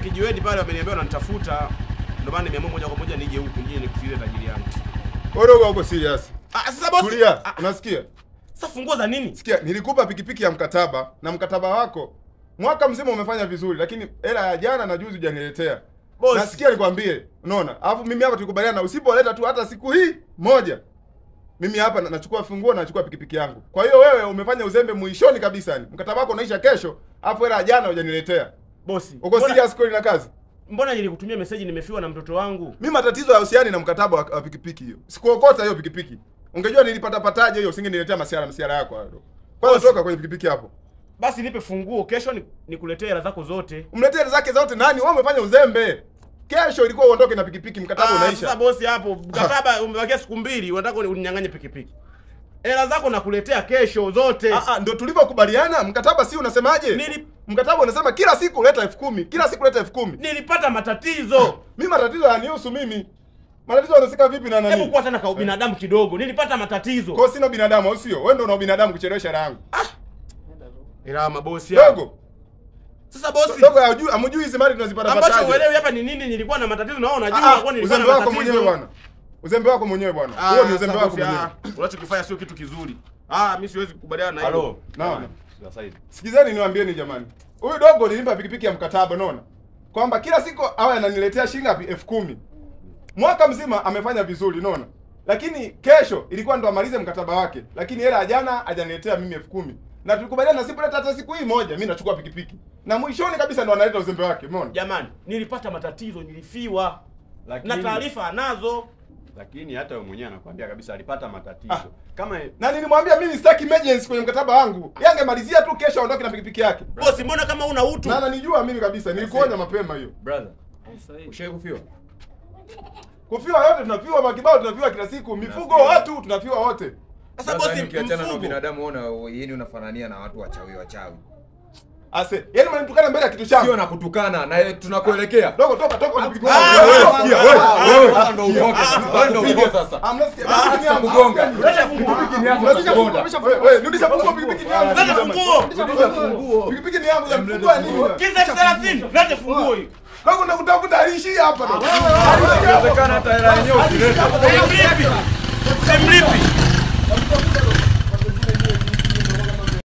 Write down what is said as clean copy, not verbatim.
kijiweni pale wameniambia wananitafuta. Ndio maana nimeamua moja kwa moja nije huku nije nikusikilize tajiri yangu. Wewe uko serious? Ah, sasa bosi. Tulia, unasikia? Sasa funguo za nini? Sikia, nilikupa pikipiki ya mkataba na mkataba wako mwaka mzima umefanya vizuri, lakini hela ya jana na juzi hujaniletea. Nasikia nikwambie, unaona? Alafu mimi hapa tulikubaliana usipoleta tu hata siku hii moja, mimi hapa nachukua funguo na nachukua pikipiki yangu. Kwa hiyo wewe umefanya uzembe mwishoni kabisa yani. Mkataba wako unaisha kesho, alafu hela ya jana hujaniletea. Bosi, uko serious kweli na kazi? Mbona nilikutumia message nimefiwa na mtoto wangu? Mimi matatizo hayahusiani na mkataba wa pikipiki hiyo. Sikuokota hiyo pikipiki. Ungejua nilipata pataje hiyo usingeniletea masiara yako hayo. Kwanza toka kwenye pikipiki hapo. Basi nipe funguo kesho nikuletee hela zako zote. Umletee hela zake zote nani? Wewe umefanya uzembe. Kesho ilikuwa uondoke na pikipiki, mkataba unaisha. Sasa bosi hapo mkataba umebakia siku mbili, unataka uninyang'anye pikipiki. Hela zako nakuletea kesho zote. Ndio tulivyokubaliana. Mkataba si unasemaje? Mkataba unasema kila siku leta 10,000, kila siku leta 10,000. Nilipata matatizo. Mimi matatizo hayanihusu mimi. Matatizo yanasika vipi na nani? Hebu kuwa tena kwa binadamu kidogo. Nilipata matatizo. Kwa sina binadamu au sio? Wewe ndio una binadamu kuchelewesha hela yangu. Ila mabosi hapo. Dogo. Sasa bosi. Dogo hajui, amjui hizi mali tunazipata pataje. Ambacho uelewi hapa ni nini? Nilikuwa na matatizo na wewe unajua kwa nini nilikuwa na matatizo. Uzembe wako mwenyewe bwana. Uzembe wako mwenyewe bwana. Huo ni uzembe wako mwenyewe. Unachokifanya sio kitu kizuri. Mimi siwezi kukubaliana na hilo. Naam. Sasa hivi. Sikizeni niwaambieni jamani. Huyu dogo nilimpa pikipiki ya mkataba unaona? Kwamba kila siku awe ananiletea shilingi ngapi? 10,000. Mwaka mzima amefanya vizuri unaona? Lakini kesho ilikuwa ndo amalize mkataba wake. Lakini hela jana hajaniletea mimi 10,000. Na tulikubaliana sipoleta hata siku hii moja mimi nachukua pikipiki. Na mwishoni kabisa ndo analeta uzembe wake, umeona? Jamani, nilipata matatizo, nilifiwa. Lakini, na taarifa anazo. Lakini hata wewe mwenyewe anakuambia kabisa alipata matatizo. Kama na nilimwambia mimi sitaki emergency kwenye mkataba wangu. Yeye angemalizia tu kesho aondoke na pikipiki yake. Bosi, mbona kama una utu? Na ananijua mimi kabisa, nilikuonya mapema hiyo. Brother, ushawahi kufiwa? Kufiwa yote tunafiwa, makibao tunafiwa kila siku, mifugo watu tunafiwa wote. Sasa bosi, ukiachana na binadamu unaona yeye unafanania na watu wachawi wachawi. Ase, yaani mnanitukana mbele ya kitu changu. Sio na kutukana na tunakuelekea. Dogo toka toka wewe wewe wewe ndio uoke sasa. Wewe ndio uoke sasa. Mnasikia pikipiki yangu kugonga. Rudisha funguo pikipiki yangu. Wewe rudisha funguo pikipiki yangu. Rudisha funguo. Rudisha funguo. Pikipiki yangu ya funguo nini? Kisa 30. Rudisha funguo hiyo. Dogo nakutafuta alishi hapa dogo. Inawezekana hata hela yenyewe usilete. Simlipi. Simlipi.